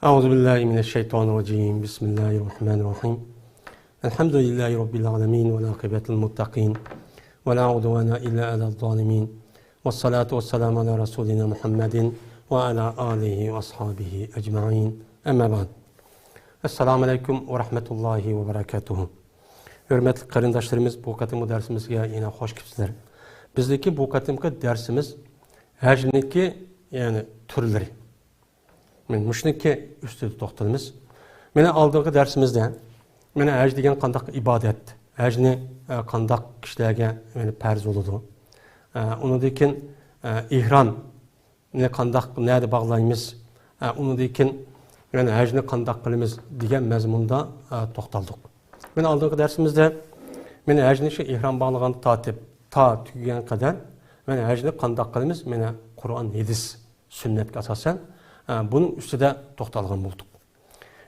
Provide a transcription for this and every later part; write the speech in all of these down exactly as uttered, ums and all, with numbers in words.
أعوذ بالله من الشيطان الرجيم. بسم الله الرحمن الرحيم. الحمد لله رب العالمين، والعاقبة للمتقين، ولا عدوان إلا على الظالمين، والصلاة والسلام على رسولنا محمد وعلى آله وأصحابه أجمعين. أما بعد. السلام عليكم ورحمة الله وبركاته. ھۆرمەتلىك قېرىنداشلىرىمىز، بۇ قېتىمقى دەرسىمىزگە يەنە خوش كەپسىلەر. بىزدىكى بۇ قېتىمقى دەرسىمىز ھەجنىڭكى، يەنى تۈرلىرى. مەن مۇشۇنىڭكى ئۈستىدە توختىلىمىز. مانا ئالدىنقى دەرسىمىزدە، مانا ھەج دېگەن قانداق ئىبادەت، ھەجنى، ئە، قانداق كىشىلەرگە، يەنى پەرز بولىدۇ. ئە، ئۇنىڭدىن كېيىن، ئە، ئېھرامنى قانداق، نەدە باغلايمىز، ئە، ئۇنىڭدىن كېيىن، يەنى ھەجنى قانداق قىلىمىز دېگەن مەزمۇندا، ئە، توختالدۇق. مانا ئالدىنقى دەرسىمىزدە، مانا ھەجنى شۇ ئېھرام باغلىغان تارتىپ، تا تۈگىگەن قەدەر، مانا ھەجنى قانداق قىلىمىز، مانا قۇرئان، ھەدىس، سۈننەتكە ئاساسەن، ئە، بۇنىڭ ئۈستىدە توختالغان بولدۇق.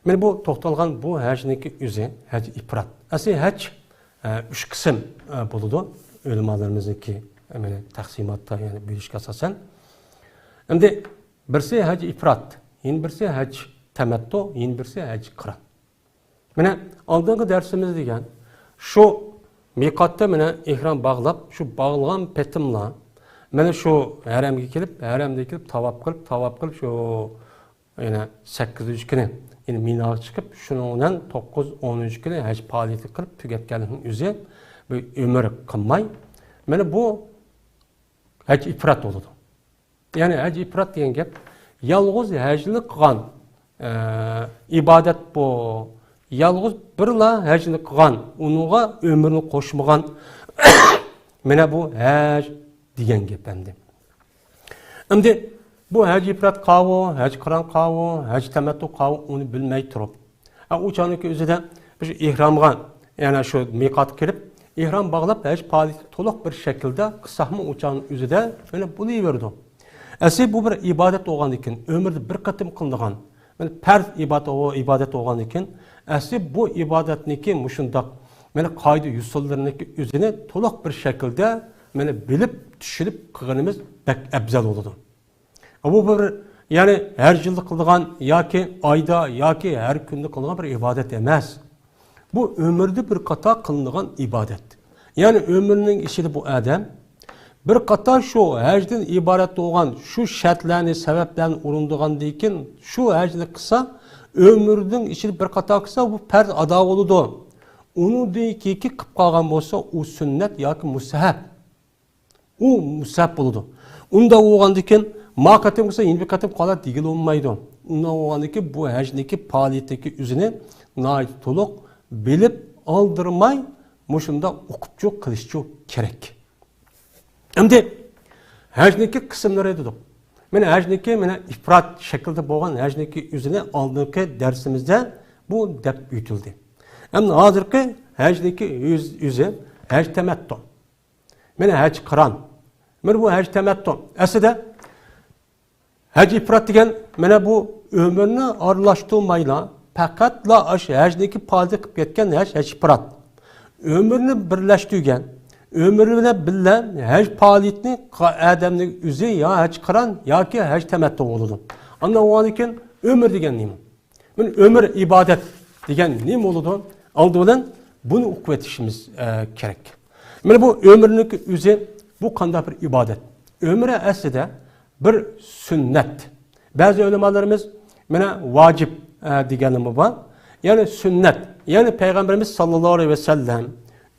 مانا بۇ توختالغان بۇ ھەجنىڭكى ئۆزى ھەج ئىپرات. ئەسلى ھەج، ئە، ئۈچ قىسىم، ئە، بولىدۇ. ئۆلىمالىرىمىزنىڭكى، ئە، مانا تەقسىماتتا، يەنى بۆلۈشكە ئاساسەن. ئەمدى بىرسى ھەج ئىپرات، يەنە بىرسى ھەج تەمەتتۇ، يەنە بىرسى ھەج قىران. مانا ئالدىنقى دەرسىمىز دېگەن شۇ مىقاتتا مانا ئېھرام باغلاپ، شۇ باغلىغان پېتىملا مانا شۇ ھەرەمگە كېلىپ، ھەرەمدە كېلىپ تاۋاپ قىلىپ، تاۋاپ قىلىپ شۇ يەنە سەككىزىنچى كۈنى يەنە مىناغا چىقىپ، شۇنىڭ بىلەن توققۇز، ئونىنچى كۈنى ھەج پائالىيىتى قىلىپ تۈگەتكەنلىكنىڭ ئۆزى بىر ئۆمرە قىلماي، مانا بۇ ھەج ئىپرات بولىدۇ. يەنى ھەج ئىپرات دېگەن گەپ، يالغۇز ھەجنى قىلغان، ئە، ئىبادەت بۇ. يالغۇز بىرلا ھەجنى قىلغان، ئۇنىڭغا ئۆمرىنى قوشمىغان، مانا بۇ ھەج دېگەن گەپ ئەمدى. ئەمدى بۇ ھەج ئىپرات قاۋۇ، ھەج قىران قاۋۇ، ھەج تەمەتتۇ قاۋۇ، ئۇنى بىلمەي تۇرۇپ، ئە، ئۇ چاغنىڭكى ئۆزىدە شۇ ئېھرامغا، يەنى شۇ مىقاتقا كېلىپ، ئېھرام باغلاپ، ھەج پائالىيىتى تولۇق بىر شەكىلدە قىلساقمۇ، ئۇ چاغنىڭ ئۆزىدە يەنە بولۇۋېرىدۇ. ئەسلى بۇ بىر ئىبادەت بولغاندىكىن، ئۆمۈردە بىر قېتىم قىلىنىدىغان، يەنى پەرز ئىبادەت، ئىبادەت بولغاندىكىن، ئەسلى بۇ ئىبادەتنىڭكى مۇشۇنداق، يەنى قائىدە يوسۇنلىرىنىڭكى ئۆزىنى تولۇق بىر شەكىلدە، يەنى بىلىپ، چۈشىنىپ قىلغىنىمىز بەك ئەۋزەل بولىدۇ. بۇ بىر، يەنى ھەر يىلدا قىلىدىغان ياكى ئايدا ياكى ھەر كۈندە قىلىدىغان بىر ئىبادەت ئەمەس. بۇ ئۆمۈردە بىر قاتار قىلىنىدىغان ئىبادەت. يەنى ئۆمرىنىڭ ئىچىدە بۇ ئادەم بىر قاتار شۇ ھەجدىن ئىبارەت بولغان شۇ شەرتلەرنى، سەۋەبلەرنى ئورۇندىغاندىن كېيىن شۇ ھەجنى قىلسا، ئۆمرىنىڭ ئىچىدە بىر قاتار قىلسا، بۇ پەرز ئادا بولىدۇ. ئۇنىڭدىن كېيىنكى قىلىپ قالغان بولسا، ئۇ سۈننەت ياكى مۇستەھەب. ئۇ مۇستەھەب بولىدۇ. ئۇنداق بولغاندىكىن، ما قېتىم قىلسا، يەنە بىر قېتىم قىلار دېگىلى بولمايدۇ. ئۇنداق بولغاندىكىن، بۇ ھەجنىڭكى پائالىيىتىدىكى ئۆزىنى ناھايىتى تولۇق بىلىپ، ئالدىرىماي، مۇشۇنداق ئۇقۇپچۇ قىلىشچۇ كېرەك. ئەمدى ھەجنىڭكى قىسىملىرى دېدۇق. مانا ھەجنىڭكى، مانا ئىپرات شەكلىدە بولغان ھەجنىڭكى ئۆزىنى ئالدىنقى دەرسىمىزدە بۇ دەپ ئۆتۈلدى. ئەمدى ھازىرقى ھەجنىڭكى ئۆز-، ئۆزى ھەج تەمەتتۇ. مانا ھەج قىران. مانا بۇ ھەج تەمەتتۇ. ئەسلىدە ھەج ئىپرات دېگەن مانا بۇ ئۆمرىنى ئارىلاشتۇرمايلا، پەقەتلا ئاشۇ ھەجنىڭكى پائالىيىتى قىلىپ كەتكەن ھەج، ھەج ئىپرات. ئۆمرىنى بىرلەشتۈرگەن، ئۆمرى بىلەن بىللە ھەج پائالىيىتىنى قا-، ئادەمنىڭ ئۆزى يا ھەج قىران ياكى ھەج تەمەتتۇ بولىدۇ. ئاندىن ئۇنىڭدىن كېيىن ئۆمۈر دېگەن نېمە؟ مانا ئۆمۈر ئىبادەت دېگەن نېمە بولىدۇ؟ ئالدى بىلەن بۇنى ئۇقۇپ يېتىشىمىز، ئە، كېرەك. مانا بۇ ئۆمۈرنىڭكى ئۆزى، بۇ قانداق بىر ئىبادەت؟ ئۆمرە ئەسلىدە بىر سۈننەت. بەزى ئۆلىمالىرىمىز مانا ۋاجىپ، ئە، دېگەنمۇ بار. يەنى سۈننەت. يەنى پەيغەمبىرىمىز ساللاللاھۇ ئەلەيھى ۋەسەللەم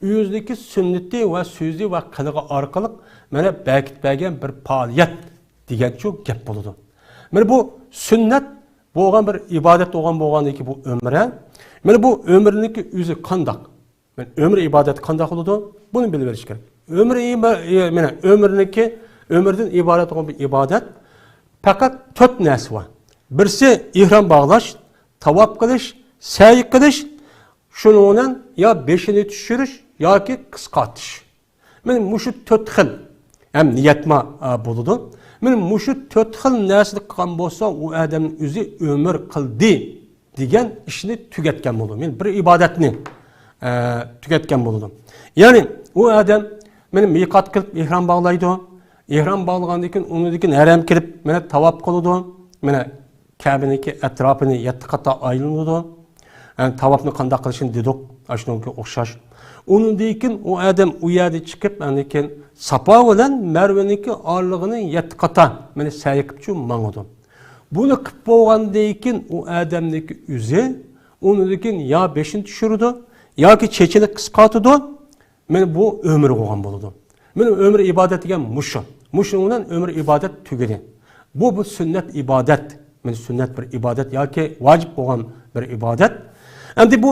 ئۆزىنىڭكى سۈننىتى ۋە سۆزى ۋە قىلىقى ئارقىلىق مانا بەركىتىپ بەرگەن بىر پائالىيەت دېگەنچۇ گەپ بولىدۇ. مانا بۇ سۈننەت بولغان بىر ئىبادەت بولغان، بولغاندىكى بۇ ئۆمرە. مانا بۇ ئۆمرىنىڭكى ئۆزى قانداق؟ مانا ئۆمرە ئىبادەت قانداق بولىدۇ؟ بۇنى بىلىپ ئېلىش كېرەك. ئۆمرە ئىبا-، ئى، مانا ئۆمرىنىڭكى، ئۆمرىدىن ئىبارەت بولغان بىر ئىبادەت پەقەت تۆت نەرسە بار. بىرسى ئېھرام باغلاش، تاۋاپ قىلىش، سەي قىلىش، شۇنىڭ بىلەن يا بېشىنى چۈشۈرۈش ياكى قىسقارتىش. مانا مۇشۇ تۆت خىل ھەم نىيەتما، ئا، بولىدۇ. مانا مۇشۇ تۆت خىل نەرسىنى قىلغان بولسا، ئۇ ئادەم ئۆزى ئۆمرە قىلدى دېگەن ئىشنى تۈگەتكەن بولىدۇ. مانا بىر ئىبادەتنى، ئە، تۈگەتكەن بولىدۇ. يەنى ئۇ ئادەم مانا مىقات قىلىپ ئېھرام باغلايدۇ. ئېھرام باغلىغاندىن كېيىن، ئۇنىڭدىن كېيىن ھەرەم كېلىپ، مانا تاۋاپ قىلىدۇ. مانا كەبىنىڭكى ئەتراپىنى يەتتە قاتا ئايلىنىدۇ. يەنى تاۋاپنى قانداق قىلىشنى دېدۇق، ئاشۇنىڭغا ئوخشاش. ئۇنىڭدىن كېيىن ئۇ ئادەم ئۇ يەردىن چىقىپ، ئاندىن كېيىن ساپا بىلەن مەرۋىنىڭكى ئارىلىقىنى يەتتە قاتا، مانا، سەي قىلىپچۇ ماڭىدۇ. بۇنى قىلىپ بولغاندىن كېيىن ئۇ ئادەمنىڭكى ئۆزى ئۇنىڭدىن كېيىن يا بېشىنى چۈشۈرىدۇ، ياكى چېچىنى قىسقارتىدۇ. مانا بۇ ئۆمرى بولغان بولىدۇ. مانا ئۆمرى ئىبادەت دېگەن مۇشۇ. مۇشۇنىڭ بىلەن ئۆمرى ئىبادەت تۈگىدى. بۇ، بۇ سۈننەت ئىبادەت. مانا سۈننەت بىر ئىبادەت ياكى ۋاجىپ بولغان بىر ئىبادەت. ئەمدى بۇ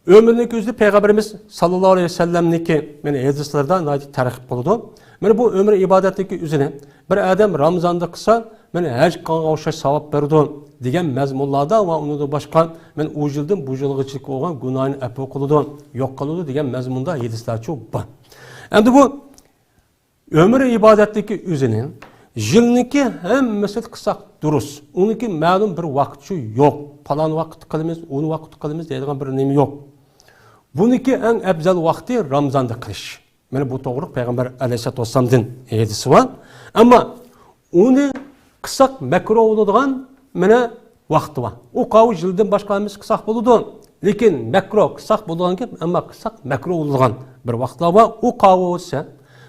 ئۆمرىنىڭكى ئۆزىدە پەيغەمبىرىمىز ساللاللاھۇ ئەلەيھى ۋەسەللەمنىڭكى، مانا، ھەدىسلىرىدا ناھايىتى تەرغىب قىلىدۇ. مانا بۇ ئۆمرى ئىبادەتنىڭكى ئۆزىنى بىر ئادەم رامىزاندا قىلسا، مانا ھەج قىلغانغا ئوخشاش ساۋاب بېرىدۇ دېگەن مەزمۇنلاردا ۋە ئۇنىڭدىن باشقا، مانا ئۇ يىلدىن بۇ يىلغىچىلىك بولغان گۇناھىنى ئەپۇ قىلىدۇ، يوق قىلىدۇ دېگەن مەزمۇندا ھەدىسلەرچۇ بار. ئەمدى بۇ ئۆمرى ئىبادەتنىڭكى ئۆزىنى يىلنىڭكى ھەممىسىدە قىلساق دۇرۇس. ئۇنىڭكى مەلۇم بىر ۋاقتىچۇ يوق. پالان ۋاقىتتا قىلىمىز، ئۇنى ۋاقىتتا قىلىمىز دەيدىغان بىر نېمە يوق. بۇنىڭكى ئەڭ ئەپزەل ۋاقتى رامىزاندا قىلىش. مانا بۇ توغرىلىق پەيغەمبەر ئەلەيھىسسالاتۇ ۋەسسالامدىن ھەدىسى بار. ئەمما ئۇنى قىلساق مەكرۇھ بولىدىغان، مانا، ۋاقتى بار. ئۇ قاۋۇ يىلدىن باشقا ئەمەس قىلساق بولىدۇ. لېكىن مەكرۇھ قىلساق بولىدىغان گەپ، ئەمما قىلساق مەكرۇھ بولىدىغان بىر ۋاقىتلار بار. ئۇ قاۋۇ بولسا،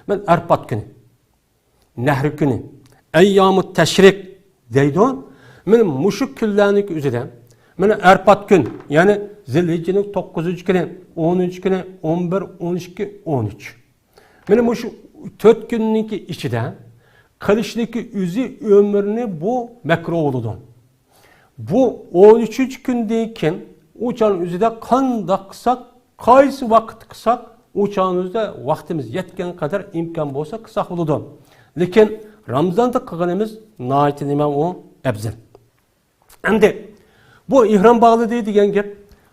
مانا، ئەرپات كۈنى، نەھرى كۈنى، ئەييامۇ تەشرىق دەيدۇ. مانا مۇشۇ كۈنلەرنىڭ ئۆزىدە، مانا، ئەرپات كۈن، يەنى زىلھىججىنىڭ توققۇزىنچى كۈنى، ئونىنچى كۈنى، ئون بىر، ئون ئىككى، ئون ئۈچ. مانا مۇشۇ تۆت كۈننىڭكى ئىچىدە قىلىشنىڭكى ئۆزى ئۆمرىنى بۇ مەكرۇھ بولىدۇ. بۇ ئون ئۈچىنچى كۈندىن كېيىن ئۇ چاغنىڭ ئۆزىدە قانداق قىلساق، قايسى ۋاقىتتا قىلساق، ئۇ چاغنىڭ ئۆزىدە ۋاقتىمىز يەتكەن قەدەر ئىمكان بولسا قىلساق بولىدۇ. لېكىن رامىزاندا قىلغىنىمىز ناھايىتى نېمە ئۇ ئەپزەل. ئەمدى بۇ ئېھرام باغلىدى دېگەن گەپ،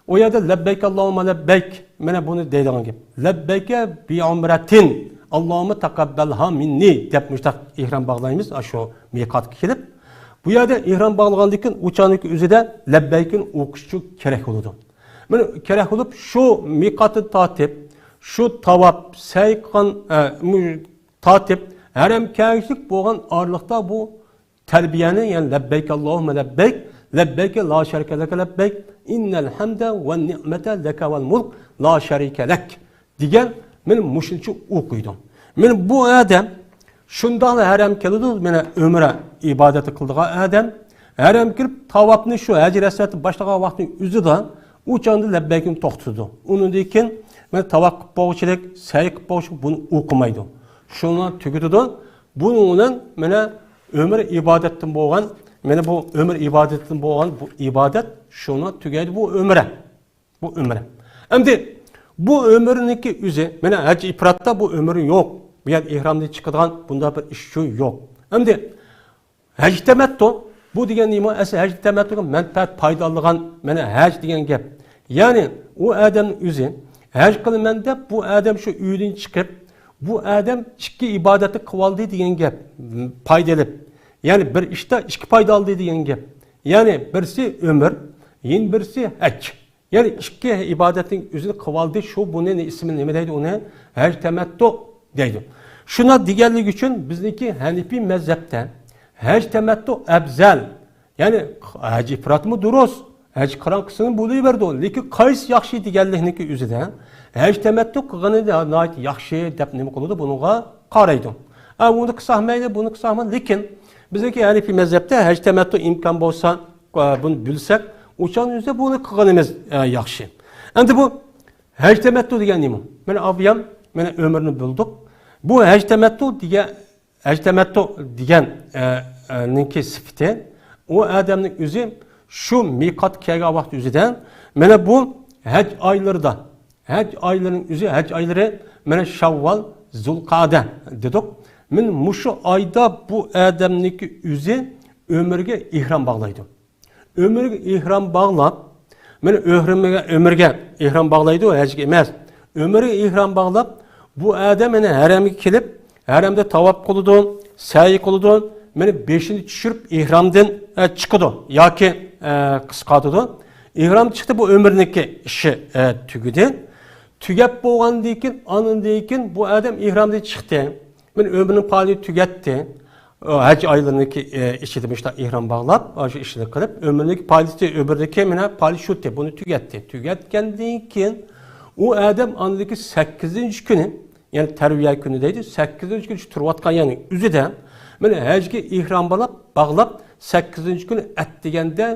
ئۇ يەردە لەببەيك ئاللاھۇممە لەببەيك، مانا بۇنى دەيدىغان گەپ. لەببەيكە بىئۇمرەتىن، ئاللاھۇممە تەقەببەلھا مىننى دەپ مۇشتاق ئېھرام باغلايمىز، ئاشۇ مىقاتقا كېلىپ. بۇ يەردە ئېھرام باغلىغاندىن كېيىن ئۇ چاغنىڭكى ئۆزىدە لەببەيكىن ئوقۇشچۇ كېرەك بولىدۇ. مانا كېرەك بولۇپ، شۇ مىقاتتىن تارتىپ، شۇ تاۋاپ، سەي قىلغان، ئە، مۇ-، تارتىپ، ھەرەم كەلگۈچىلىك بولغان ئارىلىقتا بۇ تەلبىيەنى، يەنى لەببەيك ئاللاھۇممە لەببەيك، لەببەيك لا شەرىكە لەكە لەببەيك، ئىننەل ھەمدە ۋەن نىئمەتە لەكە ۋەل مۇلك، لا شەرىكە لەك دېگەن، مانا مۇشۇنچە ئوقۇيدۇ. مانا بۇ ئادەم شۇنداقلا ھەرەم كېلىدۇ، مانا ئۆمرە ئىبادىتى قىلىدىغان ئادەم ھەرەم كىرىپ، تاۋاپنى شۇ ھەجرى ئەسۋەدنى باشلىغان ۋاقتىنىڭ ئۆزىدە ئۇ چاغدا لەببەيكنى توختىتىدۇ. ئۇنىڭدىن كېيىن، مانا تاۋاپ قىلىپ بولغۇچىلىك، سەي قىلىپ بولغۇچىلىك بۇنى ئوقۇمايدۇ. شۇنىڭ بىلەن تۈگىتىدۇ. بۇنىڭ بىلەن، مانا، ئۆمرە ئىبادەتتىن بولغان، مانا بۇ ئۆمرە ئىبادەتتىن بولغان بۇ ئىبادەت شۇنىڭ تۈگەيدۇ، بۇ ئۆمرە. بۇ ئۆمرە. ئەمدى بۇ ئۆمرىنىڭكى ئۆزى، مانا ھەج ئىپراتتا بۇ ئۆمرە يوق. بۇ يەردە ئېھرامدىن چىقىدىغان بۇنداق بىر ئىشچۇ يوق. ئەمدى ھەج تەمەتتۇ، بۇ دېگەن نېمە؟ ئەسلى ھەج تەمەتتۇغا مەنپەئەت، پايدا ئالىدىغان، مانا، ھەج دېگەن گەپ. يەنى ئۇ ئادەمنىڭ ئۆزى ھەج قىلىمەن دەپ، بۇ ئادەم شۇ ئۆيدىن چىقىپ، بۇ ئادەم ئىككى ئىبادەتنى قىلىۋالدى دېگەن گەپ، پايدا ئېلىپ. يەنى بىر ئىشتا ئىككى پايدا ئالدى دېگەن گەپ. يەنى بىرسى ئۆمرە، يەنە بىرسى ھەج. يەنى ئىككى ئىبادەتنىڭ ئۆزىنى قىلىۋالدى، شۇ بۇنى ئىسمى نېمە دەيدۇ ئۇنى؟ ھەج تەمەتتۇ دەيدۇ. شۇنداق دېگەنلىكى ئۈچۈن بىزنىڭكى ھەنىپىي مەزھەپتە ھەج تەمەتتۇ ئەپزەل. يەنى ھەج ئىپراتمۇ دۇرۇس، ھەج قىران قىلسىمۇ بولۇۋېرىدۇ. لېكىن قايسى ياخشى دېگەنلىكنىڭكى ئۆزىدە ھەج تەمەتتۇ قىلغىنى ناھايىتى ياخشى دەپ نېمە قىلىدۇ، بۇنىڭغا قارايدۇ. ئە، ئۇنى قىلساق مەيلى، بۇنى قىلساقمۇ، لېكىن بىزنىڭكى ھەنىپىي مەزھەپتە ھەج تەمەتتۇ ئىمكان بولسا، ئە، بۇنى بىلسەك، ئۇ چاغنىڭ ئۆزىدە بۇنى قىلغىنىمىز، ئە، ياخشى. ئەمدى بۇ ھەج تەمەتتۇ دېگەن نېمە؟ مانا ئابىيام، مانا ئۆمرىنى بىلدۇق. بۇ ھەج تەمەتتۇ دېگەن، ھەج تەمەتتۇ دېگەن، ئە، ئە، نىڭكى سۈپىتى، ئۇ ئادەمنىڭ ئۆزى شۇ مىقات كەلگەن ۋاقىت ئۆزىدە، مانا بۇ ھەج ئايلىرىدا، ھەج ئايلىرىنىڭ ئۆزى، ھەج ئايلىرى، مانا شاۋۋال، زۇلقەدە دېدۇق. مانا مۇشۇ ئايدا بۇ ئادەمنىڭكى ئۆزى ئۆمرىگە ئېھرام باغلايدۇ. ئۆمرىگە ئېھرام باغلاپ، مانا ئۆمرىگە، ئۆمرىگە ئېھرام باغلايدۇ، ھەجگە ئەمەس. ئۆمرىگە ئېھرام باغلاپ، بۇ ئادەم مانا ھەرەمگە كېلىپ، ھەرەمدە تاۋاپ قىلىدۇ، سەي قىلىدۇ، مانا بېشىنى چۈشۈرۈپ ئېھرامدىن، ئە، چىقىدۇ ياكى، ئە، قىسقارتىدۇ. ئېھرام چىقتى، بۇ ئۆمرىنىڭكى ئىشى، ئە، تۈگىدى. تۈگەپ بولغاندىن كېيىن، ئاندىن كېيىن بۇ ئادەم ئېھرامدىن چىقتى. مانا ئۆمرىنىڭ پائالىيىتى تۈگەتتى. ئۇ ھەج ئايلىرىنىڭكى، ئى، ئىچىدە مۇشۇنداق ئېھرام باغلاپ، ئاشۇ ئىشنى قىلىپ، ئۆمرىنىڭكى پائالىيىتى، ئۆمرىدىكى مانا پائالىيىتى شۇ، بۇنى تۈگەتتى. تۈگەتكەندىن كېيىن ئۇ ئادەم ئاندىكى سەككىزىنچى كۈنى، يەنى تەرۋىيە كۈنى دەيدۇ، سەككىزىنچى كۈنى شۇ تۇرۇۋاتقان يەرنىڭ ئۆزىدە، مانا ھەجگە ئېھرام باغلاپ، باغلاپ، سەككىزىنچى كۈنى ئەتىگەندە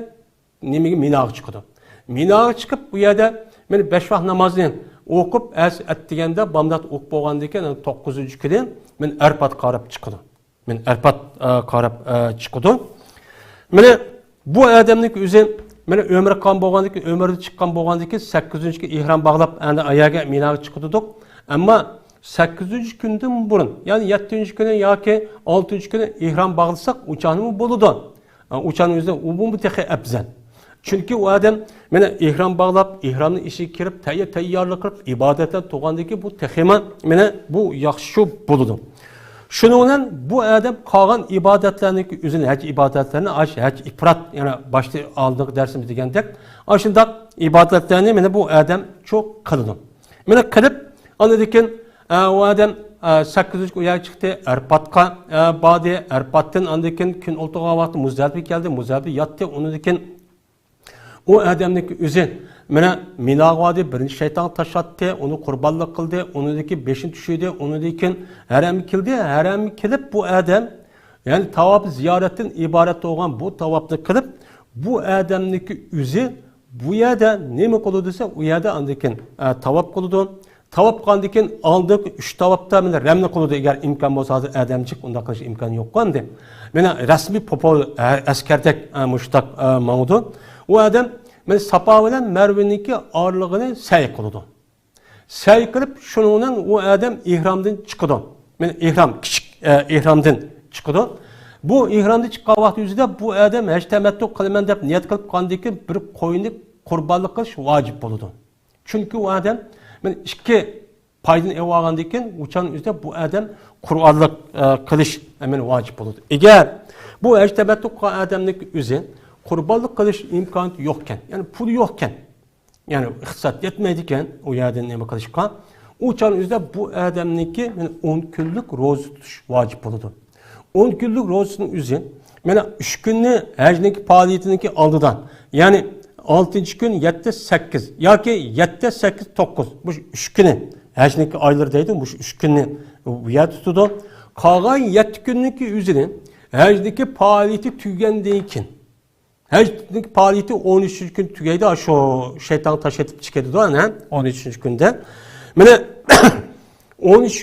نېمىگە، مىناغا چىقىدۇ. مىناغا چىقىپ، بۇ يەردە مانا بەش ۋاق نامازنى ئوقۇپ، ئەس-، ئەتىگەندە بامدات ئوقۇپ بولغاندىن كېيىن، توققۇزىنچى كۈنى مانا ئەرپاتقا قاراپ چىقىدۇ. مانا ئەرپات، ئە، قاراپ، ئە، چىقىدۇ. مانا بۇ ئادەمنىڭ ئۆزى، مانا ئۆمرە قىلغان بولغاندىن كېيىن، ئۆمرىدىن چىققان بولغاندىن كېيىن، سەككىزىنچى كۈنى ئېھرام باغلاپ، ئەنە ئاياغا مىناغا چىقىدۇ. ئەمما سەككىزىنچى كۈندىن بۇرۇن، يەنى يەتتىنچى كۈنى ياكى ئالتىنچى كۈنى ئېھرام باغلىساق، ئۇ چاغنىمۇ بولىدۇ. ئۇ چاغنىڭ ئۆزىدە ئۇ بۇمۇ تېخى ئەپزەل. چۈنكى ئۇ ئادەم مانا ئېھرام باغلاپ، ئېھرامنىڭ ئىچىگە كىرىپ، تەييار-، تەييارلىق قىلىپ، ئىبادەتلەر تۇرغاندىن كېيىن بۇ تېخىمۇ مانا بۇ ياخشى بولىدۇ. شۇنىڭ بىلەن بۇ ئادەم قالغان ئىبادەتلەرنىڭ ئۆزىنى، ھەج ئىبادەتلىرىنى، ئاش-، ھەج ئىپرات، يەنە باشتا ئالدىنقى دەرسىمىزدە دېگەندەك، ئاشۇنداق ئىبادەتلەرنى مانا بۇ ئادەم شۇ قىلىدۇ. مانا قىلىپ، ئاندىن كېيىن، ئە، ئۇ ئادەم، ئە، سەككىزىنچى كۈنى ئۇ يەرگە چىقتى، ئەرپاتقا، ئە، باردى. ئەرپاتتىن ئاندىن كېيىن كۈن ئولتۇرغان ۋاقتى مۇزدەلىپە كەلدى، مۇزدەلىپە ياتتى. ئۇنىڭدىن كېيىن ئۇ ئادەمنىڭ ئۆزى مانا مىناغا باردى، بىرىنچى شەيتانغا تاش ئاتتى، ئۇنى قۇربانلىق قىلدى، ئۇنىڭدىن كېيىن بېشىنى چۈشۈردى، ئۇنىڭدىن كېيىن ھەرەمگە كەلدى. ھەرەمگە كېلىپ بۇ ئادەم، يەنى تاۋاپ زىيارەتتىن ئىبارەت بولغان بۇ تاۋاپنى قىلىپ، بۇ ئادەمنىڭ ئۆزى بۇ يەردە نېمە قىلىدۇ دېسە، ئۇ يەردە ئاندىن كېيىن، ئە، تاۋاپ قىلىدۇ. تاۋاپ قىلغاندىن كېيىن ئالدىنقى ئۈچ تاۋاپتا مانا رەمنى قىلىدۇ. ئەگەر ئىمكان بولسا، ھازىر ئادەمچىك ئۇنداق قىلىش ئىمكانى يوق ئەمدى. مانا رەسمىي پوپو، ئە، ئەسكەردەك، ئە، مۇشتاق، ئە، ماڭىدۇ. ئۇ ئادەم مانا ساپا بىلەن مەرۋىنىڭكى ئارىلىقىنى سەي قىلىدۇ. سەي قىلىپ، شۇنىڭ بىلەن ئۇ ئادەم ئېھرامدىن چىقىدۇ. مانا ئېھرام، كىچىك، ئە، ئېھرامدىن چىقىدۇ. بۇ ئېھرامدىن چىققان ۋاقتى ئۆزىدە بۇ ئادەم ھەج تەمەتتۇ قىلىمەن دەپ نىيەت قىلىپ قالغاندىن كېيىن بىر قوينى قۇربانلىق قىلىش ۋاجىپ بولىدۇ. چۈنكى ئۇ ئادەم مانا ئىككى پايدىنى ئېلىپ ئالغاندىن كېيىن، ئۇ چاغنىڭ ئۆزىدە بۇ ئادەم قۇربانلىق، ئە، قىلىش ئەمەلىي ۋاجىپ بولىدۇ. ئەگەر بۇ ھەج تەمەتتۇ قىلغان ئادەمنىڭ ئۆزى قۇربانلىق قىلىش ئىمكانىيىتى يوقكەن، يەنى پۇلى يوقكەن، يەنى ئىقتىساد يەتمەيدىكەن ئۇ يەردىن نېمە قىلىشقا، ئۇ چاغنىڭ ئۆزىدە بۇ ئادەمنىڭكى مانا ئون كۈنلۈك روزا تۇتۇش ۋاجىپ بولىدۇ. ئون كۈنلۈك روزىسىنىڭ ئۆزى، مانا ئۈچ كۈننى ھەجنىڭكى پائالىيىتىنىڭكى ئالدىدا، يەنى ئالتىنچى كۈن، يەتتە، سەككىز ياكى يەتتە، سەككىز، توققۇز، مۇشۇ ئۈچ كۈنى ھەجنىڭكى ئايلىرى دەيدۇ، مۇشۇ ئۈچ كۈننى بۇ يەردە تۇتىدۇ. قالغان يەتتە كۈننىڭكى ئۆزىنى ھەجنىڭكى پائالىيىتى تۈگىگەندىن كېيىن، ھەج پائالىيىتى ئون ئۈچىنچى كۈنى تۈگەيدۇ، شۇ شەيتانغا تاش ئېتىپ چىقىدۇ ئەنە، ئون ئۈچىنچى كۈندە. مانا، ئون ئۈچ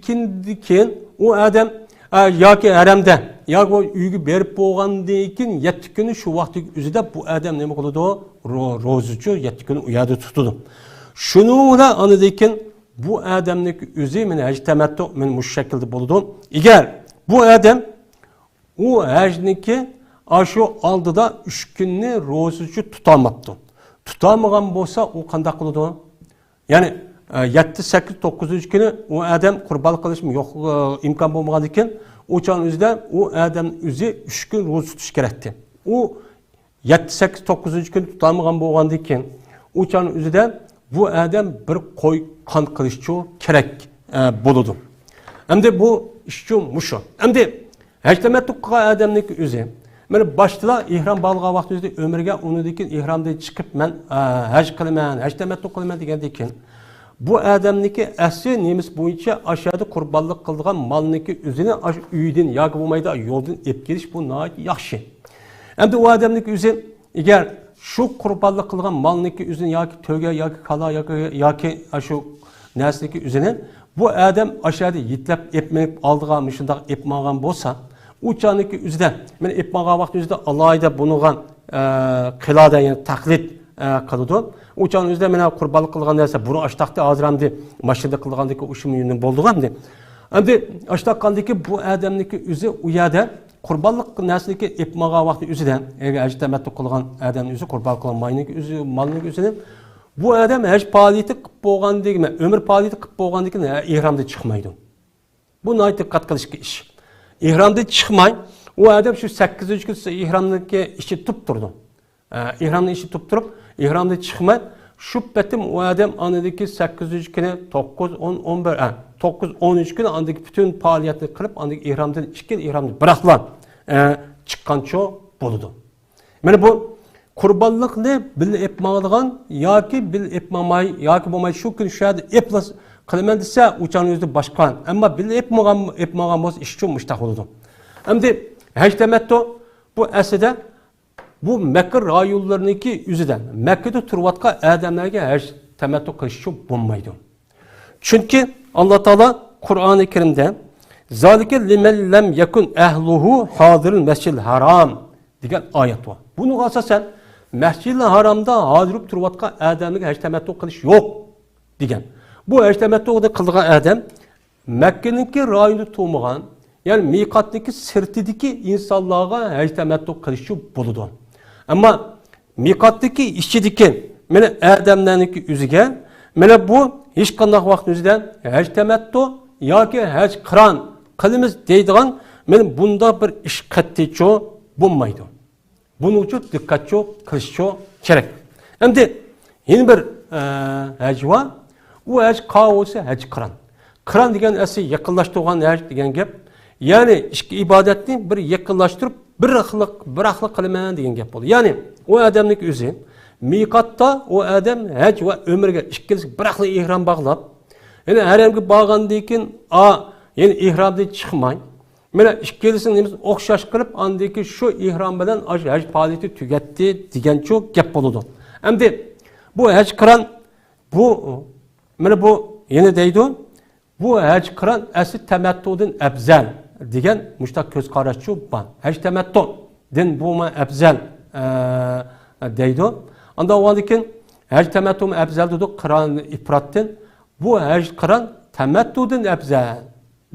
كۈندىن كېيىن ئۇ ئادەم، ئە، ياكى ھەرەمدە، ياكى ئۆيگە بېرىپ بولغاندىن كېيىن يەتتە كۈنى شۇ ۋاقىتنىڭ ئۆزىدە بۇ ئادەم نېمە قىلىدۇ؟ رو-، روزىچۇ يەتتە كۈنى ئۇ يەردە تۇتىدۇ. شۇنىڭ بىلەن ئاندىن كېيىن بۇ ئادەمنىڭ ئۆزى مانا ھەج تەمەتتۇ مانا مۇشۇ شەكىلدە بولىدۇ. ئەگەر بۇ ئادەم ئۇ ھەجنىڭكى ئاشۇ ئالدىدا ئۈچ كۈننى روزىچۇ تۇتالماپتۇ. تۇتالمىغان بولسا، ئۇ قانداق قىلىدۇ؟ يەنى، ئە، يەتتە، سەككىز، توققۇزىنچى كۈنى ئۇ ئادەم قۇربانلىق قىلىش يوق، ئە، ئىمكان بولمىغاندىكىن، ئۇ چاغنىڭ ئۆزىدە ئۇ ئادەم ئۆزى ئۈچ كۈن روزا تۇتۇش كېرەكتى. ئۇ يەتتە، سەككىز، توققۇزىنچى كۈنى تۇتالمىغان بولغاندىن كېيىن، ئۇ چاغنىڭ ئۆزىدە بۇ ئادەم بىر قوي قان قىلىشچۇ كېرەك، ئە، بولىدۇ. ئەمدى بۇ ئىشچۇ مۇشۇ. ئەمدى ھەج تەمەتتۇ قىلغان ئادەمنىڭكى ئۆزى، مانا باشتىلا ئېھرام باغلىغان ۋاقتى ئۆزىدە ئۆمرىگە، ئۇنىڭدىن كېيىن ئېھرامدىن چىقىپ، مەن، ئە، ھەج قىلىمەن، ھەج تەمەتتۇ قىلىمەن دېگەندىن كېيىن، بۇ ئادەمنىڭكى ئەسلى نېمىسى بويىچە ئاشۇ يەردە قۇربانلىق قىلىدىغان مالنىڭكى ئۆزىنى ئاشۇ ئۆيدىن ياكى بولمايدۇ يولدىن ئېلىپ كېلىش، بۇ ناھايىتى ياخشى. ئەمدى ئۇ ئادەمنىڭكى ئۆزى ئەگەر شۇ قۇربانلىق قىلغان مالنىڭكى ئۆزىنى ياكى تۆگە ياكى كالا ياكى، ياكى ئاشۇ نەرسىنىڭكى ئۆزىنى بۇ ئادەم ئاشۇ يەردە يېتىلەپ ئېلىپ مېڭىپ ئالدىغا مۇشۇنداق ئېلىپ ماڭغان بولسا، ئۇ چاغنىڭكى ئۆزىدە، مانا ئېلىپ ماڭغان ۋاقتى ئۆزىدە ئالاھىدە بۇنىڭغا، ئە، قىلادە، يەنى تەقلىد، ئە، قىلىدۇ. ئۇ چاغنىڭ ئۆزىدە مانا قۇربانلىق قىلغان نەرسە بۇرۇن ئاشتاقتى، ھازىر ئەمدى ماشىنىدا قىلغاندىكى ئۇشۇم يۈنى بولىدىغان ئەمدى. ئەمدى ئاشتاق قاندىكى بۇ ئادەمنىڭكى ئۆزى ئۇ يەردە قۇربانلىق نەرسىنىڭكى ئېلىپ ماڭغان ۋاقتى ئۆزىدە، ئەگەر ھەج تەمەتتۇ قىلغان ئادەمنىڭ ئۆزى قۇربان قىلغان مالنىڭكى ئۆزى، مالنىڭكى ئۆزىنى بۇ ئادەم ھەج پائالىيىتى قىلىپ بولغاندىن كېيىن، ئۆمرە پائالىيىتى قىلىپ بولغاندىن كېيىن، ھە، ئېھرامدىن چىقمايدۇ. بۇ ناھايىتى دىققەت قىلىشقا ئىش. ئېھرامدىن چىقماي، ئۇ ئادەم شۇ سەككىزىنچى كۈنى ئېھرامنىڭكى ئىچىدە تۇرۇپ تۇرىدۇ. ئە، ئېھرامنىڭ ئىچىدە تۇرۇپ تۇرۇپ، ئېھرامدىن چىقماي، شۇ پېتىم ئۇ ئادەم ئاندىكى سەككىزىنچى كۈنى، توققۇز، ئون، ئون بىر، ئە، توققۇز، ئون ئۈچ كۈن ئاندىكى پۈتۈن پائالىيەتنى قىلىپ، ئاندىكى ئېھرامدىن ئىككىلا ئېھرامنى بىراقلا، ئە، چىققانچۇ بولىدۇ. مانا بۇ قۇربانلىقنى بىللە ئېلىپ ماڭىدىغان ياكى بىللە ئېلىپ ماڭماي، ياكى بولماي شۇ كۈن شۇ يەردە ئېلىپلا قىلىمەن دېسە، ئۇ چاغنىڭ ئۆزىدە باشقا. ئەمما بىللە ئېلىپ ماڭغان، ئېلىپ ماڭغان بولسا ئىش ئۈچۈن مۇشتاق بولىدۇ. ئەمدى ھەج تەمەتتۇ بۇ ئەسلىدە بۇ مەككە رايونلىرىنىڭكى ئۆزىدە، مەككىدە تۇرۇۋاتقان ئادەملەرگە ھەج تەمەتتۇ قىلىش ئۈچۈن بولمايدۇ. چۈنكى ئاللا تائالا قۇرئانى كەرىمدە، «زالىكە لىمەن لەم يەكۇن ئەھلۇھۇ ھازىرىل مەسجىدىل ھارام» دېگەن ئايەت بار. بۇنىڭغا ئاساسەن، مەسجىدىل ھارامدا ھازىر تۇرۇۋاتقان ئادەمگە ھەج تەمەتتۇ قىلىش يوق دېگەن. بۇ ھەج تەمەتتۇنى قىلىدىغان ئادەم مەككىنىڭكى رايونىدا تۇرمىغان، يەنى مىقاتنىڭكى سىرتىدىكى ئىنسانلارغا ھەج تەمەتتۇ قىلىشى بولىدۇ. ئەمما مىقاتتىكى ئىچىدىكى مانا ئادەملەرنىڭكى ئۆزىگە، مانا بۇ ھېچقانداق ۋاقىت ئۆزىدە ھەج تەمەتتۇ ياكى ھەج قىران قىلىمىز دەيدىغان مانا بۇنداق بىر ئىش قەتئىيچۇ بولمايدۇ. بۇنىڭ ئۈچۈن دىققەتچۇ قىلىشچۇ كېرەك. ئەمدى يەنە بىر، ئە، ھەج بار. ئۇ ھەج قاۋۇسى ھەج قىران. قىران دېگەن ئەسلى يېقىنلاشتۇرغان ھەج دېگەن گەپ. يەنى ئىككى ئىبادەتنى بىر يېقىنلاشتۇرۇپ، بىر خىللىق، بىر خىللىق قىلىمەن دېگەن گەپ بولدى. يەنى ئۇ ئادەمنىڭ ئۆزى مىقاتتا ئۇ ئادەم ھەج ۋە ئۆمرىگە ئىككىلىسى بىر خىل ئېھرام باغلاپ، يەنى ھەرەمگە بارغاندىن كېيىن، ئا، يەنى ئېھرامدىن چىقماي، مانا ئىككىلىسىنىڭ نېمىسى ئوخشاش قىلىپ، ئاندىن كېيىن شۇ ئېھرام بىلەن ئاشۇ ھەج پائالىيىتى تۈگەتتى دېگەنچۇ گەپ بولىدۇ. ئەمدى بۇ ھەج قىران، بۇ، مانا بۇ يەنە دەيدۇ، بۇ ھەج قىران ئەسلى تەمەتتۇدىن ئەپزەل دېگەن مۇشۇنداق كۆز قاراشچۇ بار. ھەج تەمەتتۇدىن بۇمۇ ئەپزەل، ئە، دەيدۇ. ئانداق بولغاندىن كېيىن ھەج تەمەتتۇمۇ ئەپزەل دېدۇق، قىران ئىپراتتىن. بۇ ھەج قىران تەمەتتۇدىن ئەپزەل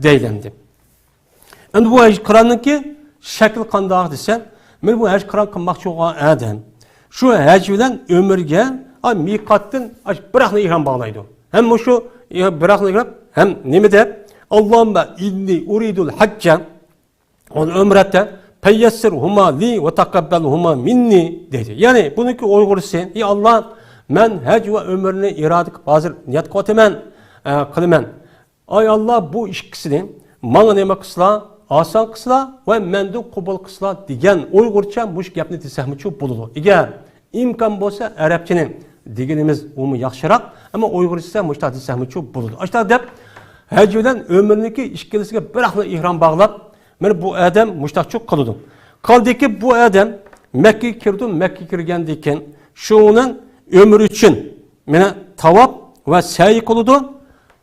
دەيلەندى. ئەمدى بۇ ھەج قىراننىڭكى شەكلى قانداق دېسە، مانا بۇ ھەج قىران قىلماقچى بولغان ئادەم شۇ ھەج بىلەن ئۆمرىگە، ئا، مىقاتتىن ئاش-، بىراقلا ئېھرام باغلايدۇ. ھەم مۇشۇ، ئە، بىراقلا ئېھرام، ھەم نېمە دەپ، «ئاللاھۇممە ئىننى ئۇرىدۇل ھەججە ۋەل ئۆمرەتە فەيەسسىرھۇما لى ۋە تەقەببەلھۇما مىننى» دەيدۇ. يەنى بۇنىڭكى ئۇيغۇرچىسى، «ئى ئاللا، مەن ھەج ۋە ئۆمرىنى ئىرادە قىلىپ ھازىر نىيەت قىلىۋاتىمەن، ئە، قىلىمەن. ئاي ئاللا، بۇ ئىككىسىنى ماڭا نېمە قىلسىلا، ئاسان قىلسىلا ۋە مەندىن قوبۇل قىلسىلا» دېگەن ئۇيغۇرچە مۇشۇ گەپنى دېسەكمۇچۇ بولىدۇ. ئەگەر ئىمكان بولسا ئەرەبچىنى دېگىنىمىز ئۇمۇ ياخشىراق، ئەمما ئۇيغۇرچىسى مۇشۇنداق دېسەكمۇچۇ بولىدۇ. ئاشۇنداق دەپ ھەج بىلەن ئۆمرىنىڭكى ئىككىلىسىگە بىراقلا ئېھرام باغلاپ، مانا بۇ ئادەم مۇشۇنداقچۇ قىلىدۇ. قالدىكى بۇ ئادەم مەككىگە كىرىدۇ، مەككىگە كىرگەندىن كېيىن شۇنىڭ ئۆمرى ئۈچۈن مانا تاۋاپ ۋە سەي قىلىدۇ.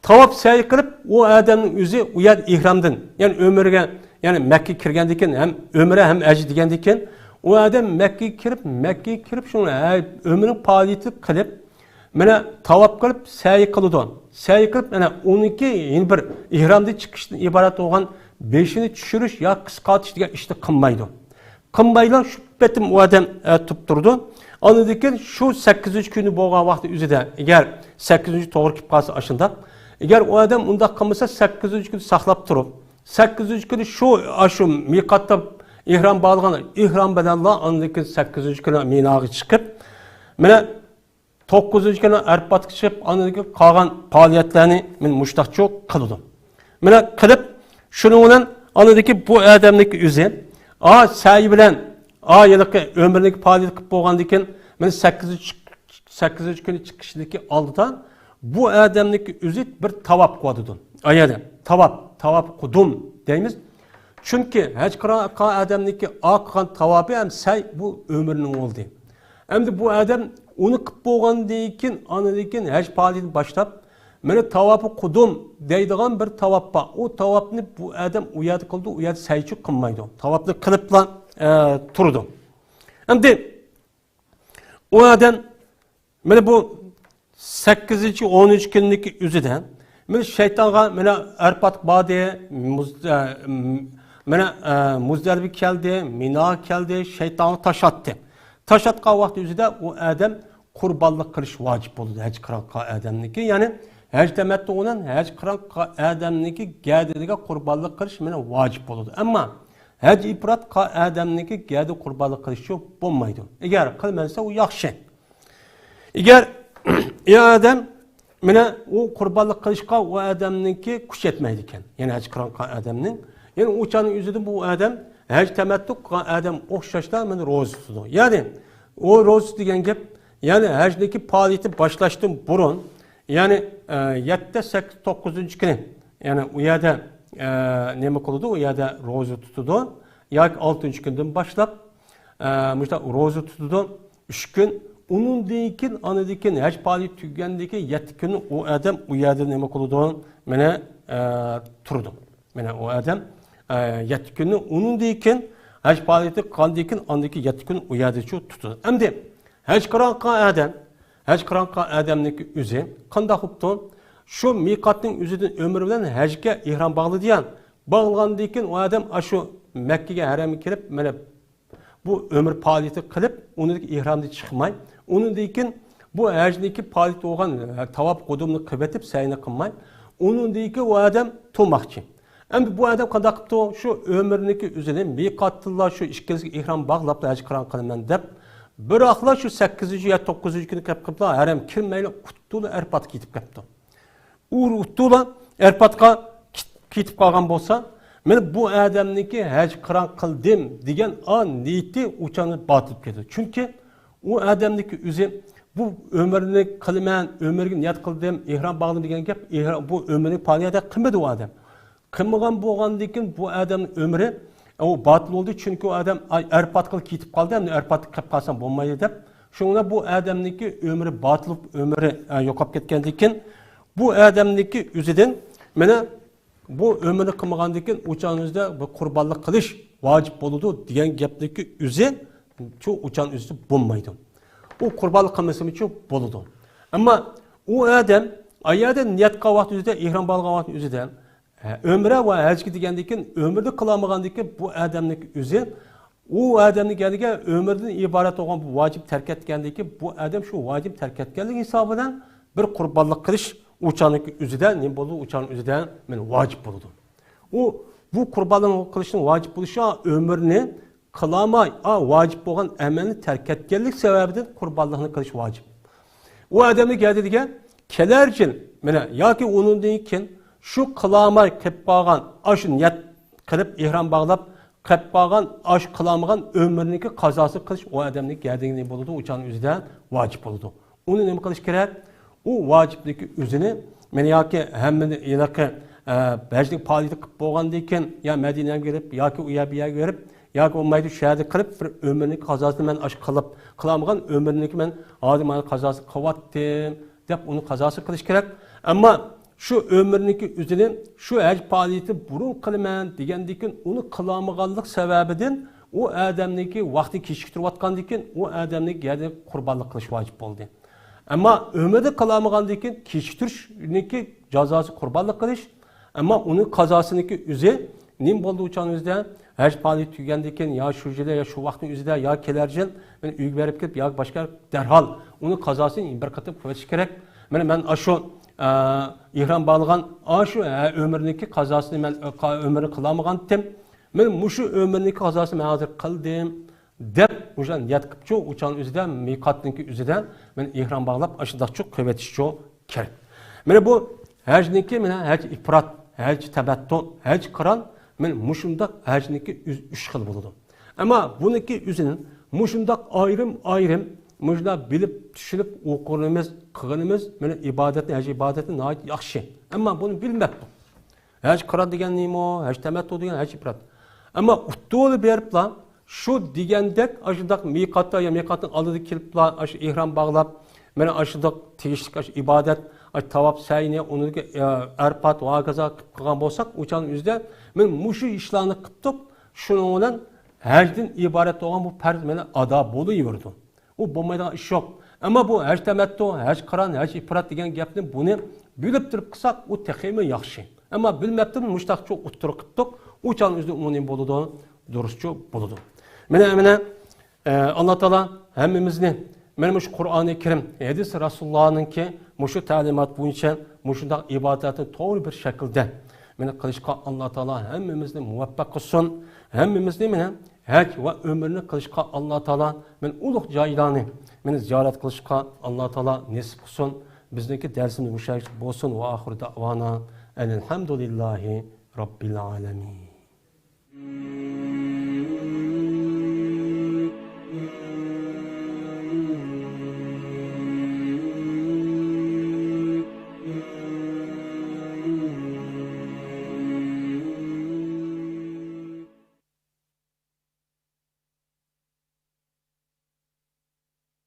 تاۋاپ سەي قىلىپ، ئۇ ئادەمنىڭ ئۆزى ئۇ يەردە ئېھرامدىن، يەنى ئۆمرىگە، يەنى مەككىگە كىرگەندىن كېيىن ھەم ئۆمرە ھەم ھەج دېگەندىن كېيىن، ئۇ ئادەم مەككىگە كىرىپ، مەككىگە كىرىپ، شۇ ھە-، ئۆمرىنىڭ پائالىيىتىنى قىلىپ، مانا تاۋاپ قىلىپ، سەي قىلىدۇ. سەي قىلىپ، مانا ئۇنىڭكى يەنە بىر ئېھرامدىن چىقىشتىن ئىبارەت بولغان بېشىنى چۈشۈرۈش يا قىسقارتىش دېگەن ئىشنى قىلمايدۇ. قىلمايلا شۇ پېتىم ئۇ ئادەم، ئە، تۇرۇپ تۇرىدۇ. ئاندىن كېيىن شۇ سەككىزىنچى كۈنى بولغان ۋاقتى ئۆزىدە، ئەگەر سەككىزىنچى توغرا كېلىپ قالسا ئاشۇنداق. ئەگەر ئۇ ئادەم ئۇنداق قىلمىسا، سەككىزىنچى كۈنى ساقلاپ تۇرۇپ، سەككىزىنچى كۈنى شۇ، ئاشۇ مىقاتتا ئېھرام باغلىغان ئېھرام بىلەنلا ئاندىن كېيىن سەككىزىنچى كۈنى مىناغا چىقىپ، مانا توققۇزىنچى كۈنى ئەرپاتقا چىقىپ، ئاندىن كېيىن قالغان پائالىيەتلەرنى مانا مۇشۇنداقچۇ قىلىدۇ. مانا قىلىپ، شۇنىڭ بىلەن ئاندىن كېيىن بۇ ئادەمنىڭكى ئۆزى، ئا، سەي بىلەن، ئا، ھېلىقى ئۆمرىنىڭكى پائالىيىتى قىلىپ بولغاندىن كېيىن، مانا سەككىزىنچى، سەككىزىنچى كۈنى چىقىشىدىكى ئالدىدا بۇ ئادەمنىڭكى ئۆزى بىر تاۋاپ قىلىۋاتىدۇ. ئايەنى تاۋاپ، تاۋاپ قۇدۇم دەيمىز. چۈنكى ھەج قىلغان ئادەمنىڭكى ئا قىلغان تاۋاپى ھەم سەي بۇ ئۆمرىنىڭ بولدى. ئەمدى بۇ ئادەم ئۇنى قىلىپ بولغاندىن كېيىن، ئاندىن كېيىن ھەج پائالىيىتىنى باشلاپ، مانا تاۋاپى قۇدۇم دەيدىغان بىر تاۋاپ بار. ئۇ تاۋاپنى بۇ ئادەم ئۇ يەردە قىلىدۇ، ئۇ يەردە سەيچۇ قىلمايدۇ. تاۋاپنى قىلىپلا، ئە، تۇرىدۇ. ئەمدى ئۇ ئادەم مانا بۇ سەككىزىنچى، ئونىنچى كۈننىڭكى ئۆزىدە مانا شەيتانغا مانا ئەرپاتقا باردى، مۇز-، ئە، مانا، ئە، مۇزدەلىپە كەلدى، مىناغا كەلدى، شەيتانغا تاش ئاتتى. تاش ئاتقان ۋاقتى ئۆزىدە ئۇ ئادەم قۇربانلىق قىلىش ۋاجىپ بولىدۇ ھەج قىلغان ئادەمنىڭكى. يەنى ھەج تەمەتتۇ بىلەن ھەج قىلغان ئادەمنىڭكى گەدىنىگە قۇربانلىق قىلىش مانا ۋاجىپ بولىدۇ. ئەمما ھەج ئىپرات قىلغان ئادەمنىڭكى گەدە قۇربانلىق قىلىشى بولمايدۇ. ئەگەر قىلمىسا ئۇ ياخشى. ئەگەر ئۇ ئادەم مانا ئۇ قۇربانلىق قىلىشقا ئۇ ئادەمنىڭكى كۈچى يەتمەيدىكەن. يەنى ھەج قىلغان ئادەمنىڭ. يەنى ئۇ چاغنىڭ ئۆزىدە بۇ ئادەم ھەج تەمەتتۇ قىلغان ئادەم ئوخشاشلا مانا روزا تۇتىدۇ. يەنى ئۇ روزا دېگەن گەپ، يەنى ھەجنىڭكى پائالىيىتى باشلاشتىن بۇرۇن، يەنى، ئە، يەتتە، سەككىز، توققۇزىنچى كۈنى، يەنى ئۇ يەردە، ئە، نېمە قىلىدۇ؟ ئۇ يەردە روزا تۇتىدۇ. ياكى ئالتىنچى كۈندىن باشلاپ، ئە، مۇشۇنداق روزا تۇتىدۇ. ئۈچ كۈن. ئۇنىڭدىن كېيىن، ئاندىن كېيىن ھەج پائالىيىتى تۈگىگەندىن كېيىن يەتتە كۈن ئۇ ئادەم ئۇ يەردە نېمە قىلىدۇ؟ مانا، ئە، تۇرىدۇ. مانا ئۇ ئادەم، ئە، يەتتە كۈننى، ئۇنىڭدىن كېيىن ھەج پائالىيىتى قىلغاندىن كېيىن، ئاندىن كېيىن يەتتە كۈن ئۇ يەردە شۇ تۇتىدۇ. ئەمدى ھەج قىلغان ئادەم، ھەج قىلغان ئادەمنىڭكى ئۆزى قانداق قىپتۇ؟ شۇ مىقاتنىڭ ئۆزىدىن ئۆمرە بىلەن ھەجگە ئېھرام باغلىدى يا. باغلىغاندىن كېيىن ئۇ ئادەم ئاشۇ مەككىگە، ھەرەمگە كىرىپ، مانا بۇ ئۆمرە پائالىيىتى قىلىپ، ئۇنىڭدىكى ئېھرامدىن چىقماي، ئۇنىڭدىن كېيىن بۇ ھەجنىڭكى پائالىيىتى بولغان، ھە، تاۋاپ قۇدۇمنى قىلىۋېتىپ، سەينى قىلماي، ئۇنىڭدىن كېيىن ئۇ ئادەم تۇرماقچى. ئەمدى بۇ ئادەم قانداق قىپتۇ؟ شۇ ئۆمرىنىڭكى ئۆزىنى مىقاتتىنلا شۇ ئىككىنچى ئېھرام باغلاپلا ھەج قىران قىلىمەن دەپ، بىراقلا شۇ سەككىزىنچى يا توققۇزىنچى كۈنى كەپ قىپلا، ھەرەم كىرمەيلا ئۇتتۇلا ئەرپاتقا كېتىپ كەپتۇ. ئۇ ئۇتتۇلا ئەرپاتقا كېت-، كېتىپ قالغان بولسا، مانا بۇ ئادەمنىڭكى ھەج قىران قىلدىم دېگەن ئا نىيىتى ئۇچانى باتىلىپ كېتىدۇ. چۈنكى ئۇ ئادەمنىڭكى ئۆزى بۇ ئۆمرىنى قىلىمەن، ئۆمرىگە نىيەت قىلدىم، ئېھرام باغلىدىم دېگەن گەپ، ئېھرام، بۇ ئۆمرىنى پائالىيەت قىلمىدى ئۇ ئادەم. قىلمىغان بولغاندىن كېيىن بۇ ئادەمنىڭ ئۆمرى، ئۇ باتىل بولدى، چۈنكى ئۇ ئادەم ئەرپاتقا كېتىپ قالدى، ئەمدى ئەرپاتقا كېلىپ قالسام بولمايدۇ دەپ، شۇڭا بۇ ئادەمنىڭكى ئۆمرى باتىل، ئۆمرى، ئە، يوقاپ كەتكەندىن كېيىن، بۇ ئادەمنىڭكى ئۆزىدىن مانا بۇ ئۆمرىنى قىلمىغاندىن كېيىن ئۇچان ئۆزىدە بىر قۇربانلىق قىلىش ۋاجىپ بولىدۇ دېگەن گەپنىڭكى ئۆزى شۇ ئۇچان ئۆزىدە بولمايدۇ. ئۇ قۇربانلىق قىلمىسىمۇچۇ بولىدۇ. ئەمما ئۇ ئادەم ئايەدە نىيەت قىلغان ۋاقىت ئۆزىدە، ئېھرام باغلىغان ۋاقىت ئۆزىدە، ھە، ئۆمرە ۋە ھەجگە دېگەندىن كېيىن ئۆمرىدە قىلالمىغاندىن كېيىن بۇ ئادەمنىڭكى ئۆزى ئۇ ئادەمنىڭ يەنىگە ئۆمرىدىن ئىبارەت بولغان بۇ ۋاجىپ تەرك ئەتكەندىن كېيىن بۇ ئادەم شۇ ۋاجىپ تەرك ئەتكەنلىكى ھېسابى بىلەن بىر قۇربانلىق قىلىش ئۇچانىڭكى ئۆزىدە نېمە بولىدۇ؟ ئۇچانىڭ ئۆزىدە مانا ۋاجىپ بولىدۇ. ئۇ بۇ قۇربانلىق قىلىشنىڭ ۋاجىپ بولۇشى ئۆمرىنى قىلالماي، ئا، ۋاجىپ بولغان ئەمەلنى تەرك ئەتكەنلىك سەۋەبىدىن قۇربانلىقنى قىلىش ۋاجىپ. ئۇ ئادەمنىڭ يەنىگە كېلەر يىل مانا ياكى ئۇنىڭدىن كېيىن شۇ قىلالماي قېلىپ قالغان، ئاشۇ نىيەت قىلىپ ئېھرام باغلاپ قېلىپ قالغان، ئاشۇ قىلالمىغان ئۆمرىنىڭكى قازاسى قىلىش ئۇ ئادەمنىڭ يەنىگە بولىدۇ، ئۇچانىڭ ئۆزىدە ۋاجىپ بولىدۇ. ئۇنى نېمە قىلىش كېرەك؟ ئۇ ۋاجىپنىڭكى ئۆزىنى مانا ياكى ھەممىنى ھېلىقى، ئە، ھەجنىڭ پائالىيىتى قىلىپ بولغاندىن كېيىن يا مەدىنەگە بېرىپ ياكى ئۇ يەر بۇ يەرگە بېرىپ ياكى بولمايدۇ شۇ يەردە قىلىپ بىر ئۆمرىنىڭكى قازاسىنى مەن ئاشۇ قىلىپ قىلالمىغان ئۆمرىنىڭكى مەن ھازىر مانا قازاسى قىلىۋاتتىم دەپ ئۇنى قازاسى قىلىش كېرەك. ئەمما شۇ ئۆمرىنىڭكى ئۆزىنى شۇ ھەج پائالىيىتى بۇرۇن قىلىمەن دېگەندىن كېيىن ئۇنى قىلالمىغانلىق سەۋەبىدىن ئۇ ئادەمنىڭكى ۋاقتى كېچىكتۈرۈۋاتقاندىن كېيىن ئۇ ئادەمنىڭكى يەنە قۇربانلىق قىلىش ۋاجىپ بولدى. ئەمما ئۆمرىدە قىلالمىغاندىن كېيىن كېچىكتۈرۈشنىڭكى جازاسى قۇربانلىق قىلىش. ئەمما ئۇنىڭ قازاسىنىڭكى ئۆزى نېمە بولدى ئۇچان ئۆزىدە؟ ھەج پائالىيىتى تۈگىگەندىن كېيىن يا شۇ يىلى يا شۇ ۋاقىتنىڭ ئۆزىدە يا كېلەر يىل مەن ئۆيگە بېرىپ كېلىپ ياكى باشقا دەرھال ئۇنىڭ قازاسىنى بىر قېتىم قىلىۋېتىش كېرەك. مانا مەن ئاشۇ، ئە، ئېھرام باغلىغان ئاشۇ، ئە، ئۆمرىنىڭكى قازاسىنى مەن، ئە، قا-، ئۆمرىنى قىلالمىغانتىم. مانا مۇشۇ ئۆمرىنىڭكى قازاسىنى مەن ھازىر قىلدىم. دەپ مۇشۇ نىيەت قىپچۇ ئۇچان ئۆزىدە مىقاتنىڭكى ئۆزىدە مانا ئېھرام باغلاپ ئاشۇنداقچۇ قىلىۋېتىشچۇ كېرەك. مانا بۇ ھەجنىڭكى مانا ھەج ئىپرات، ھەج تەمەتتۇ، ھەج قىران، مانا مۇشۇنداق ھەجنىڭكى ئۆز-، ئۈچ خىل بولىدۇ. ئەمما بۇنىڭكى ئۆزىنى مۇشۇنداق ئايرىم-ئايرىم مۇشۇنداق بىلىپ چۈشىنىپ ئوقۇغىنىمىز، قىلغىنىمىز مانا ئىبادەتنى، ھەج ئىبادەتنى ناھايىتى ياخشى. ئەمما بۇنى بىلمەپتۇ. ھەج قىران دېگەن نېمە؟ ھەج تەمەتتۇ دېگەن ھەج ئىپرات. ئەمما ئۇتتۇرىدا بېرىپلا شۇ دېگەندەك ئاشۇنداق مىقاتتا يا مىقاتنىڭ ئالدىدا كېلىپلا ئاشۇ ئېھرام باغلاپ، مانا ئاشۇنداق تېگىشلىك ئاشۇ ئىبادەت، ئاشۇ تاۋاپ سەينى، ئۇنىڭدىكى، ئە، ئەرپات ۋە ھاكازا قىلىپ قىلغان بولساق، ئۇ چاغنىڭ ئۆزىدە مانا مۇشۇ ئىشلارنى قىپتۇق، شۇنىڭ بىلەن ھەجدىن ئىبارەت بولغان بۇ پەرز مانا ئادا بولۇۋېرىدۇ. ئۇ بولمايدىغان ئىش يوق. ئەمما بۇ ھەج تەمەتتۇ، ھەج قىران، ھەج ئىپرات دېگەن گەپنى بۇنى بىلىپ تۇرۇپ قىلساق، ئۇ تېخىمۇ ياخشى. ئەمما بىلمەپتۇ، مۇشتاقچۇ ئوتتۇرىغا قىپتۇق، ئۇ چاغنىڭ ئۆزىدە ئۇ نېمە بولىدۇ؟ دۇرۇسچۇ بولىدۇ. مانا، مانا، ئە، ئاللا تائالا ھەممىمىزنى مانا مۇشۇ قۇرئانى كەرىم، ھەدىس رەسۇلۇللانىڭكى مۇشۇ تەلىمات بويىچە مۇشۇنداق ئىبادەتنى توغرا بىر شەكىلدە مانا قىلىشقا ئاللا تائالا ھەممىمىزنى مۇۋەپپەق قىلسۇن. ھەممىمىزنى مانا ھەج ۋە ئۆمرىنى قىلىشقا ئاللا تائالا مانا ئۇلۇغ جايلارنى مانا زىيارەت قىلىشقا ئاللا تائالا نېسىپ قىلسۇن. بىزنىڭكى دەرسىمىز مۇشۇ يەرگىچە بولسۇن. ۋە ئاخىرۇ دەئۋانا ئەنىل ھەمدۇلىللاھى رەببىل ئالەمىن.